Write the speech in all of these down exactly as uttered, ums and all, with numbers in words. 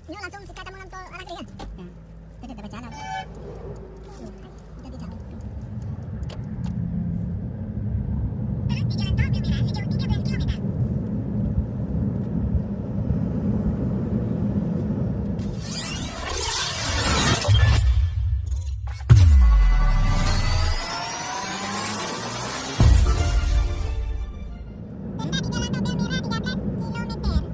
Nyoe langsung sikat tamong lam tol arah kiri kan? Ya. Tadi dah baca lah. Jadi jauh. Terus di jalan tol Bel Merah sejauh tiga belas kilometer. Tenda di jalan tol Bel Merah tiga belas kilometer.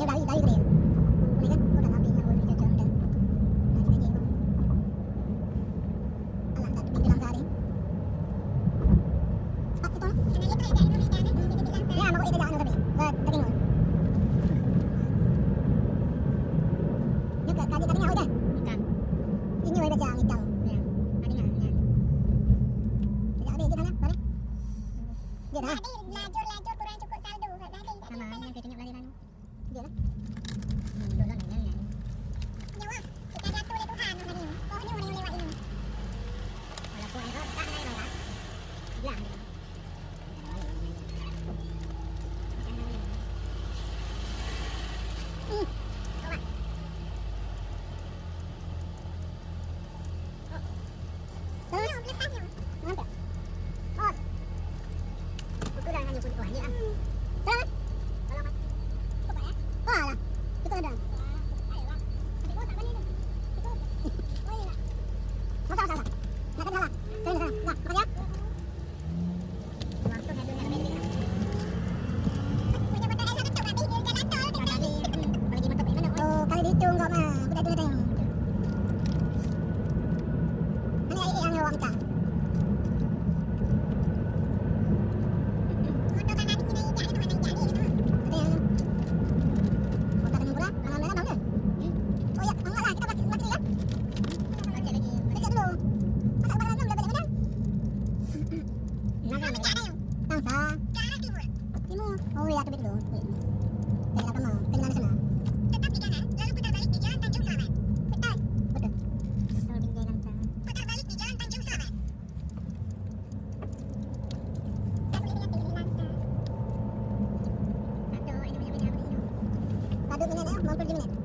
Eh, lari, lari kali. Boleh kan? Kau dah lari, nak boleh cocok dah. Nah, sengaja. Alah, tak tepi bilang sehari. Pak, itu. Ya, mau ikut aja, anu, tapi. Buat daging, oh. Nyoe ka, ka, ka tinggal, oh, dah? Bukan. Ini, oh, baca, hitam. Ya, ka tinggal, ya. Tidak habis, itu sana, balik. Dia dah. Tadi lajur-lajur kurang cukup saldo. Sama, ini kita tengok lari lalu. Dia lah. Hmm, duduk ni, ni, ni. Nyawa, kita jatuh oleh Tuhan, hari ni. Oh, ni orang yang lewat ini. Walaupun error, tak ada error, tak? Bilang. Hmm, coba. Hah? Mantap. Oh. Itu dah hanya kulit wajib, ah. Hmm. Tolong, ah. Tolong, ah. Cukup, ya? Oh, alah. Cukup dah. Ayolah. Tapi kau tak balik tu. Cukup. Oh, iya. Salah, salah, salah. Nak tadi salah. Tadi salah. Nah, makasih, ya. Oh, kalau dihitung kau mah, aku tak tengok-tengok. Mana air yang awak minta? Ada yang kota Tanjung Pura, mana, mana, mana? Oh ya, angkat lah, kita pakai, pakai ya. Baca lagi. Baca dulu. Masa lebaran belum dah balik mana? Mana? Tangsa. Ke arah timur. Timur. Oh ya, tebet dulu. Tebet. Daerah Kamang, Penyelam Nasional. Tetap di kanan, lalu putar balik di Jalan Tanjung Selamat. Betul. Betul. Betul, di Jalan Tanjung. Putar balik di Jalan Tanjung Selamat. Satu minit, ya, lima puluh minit.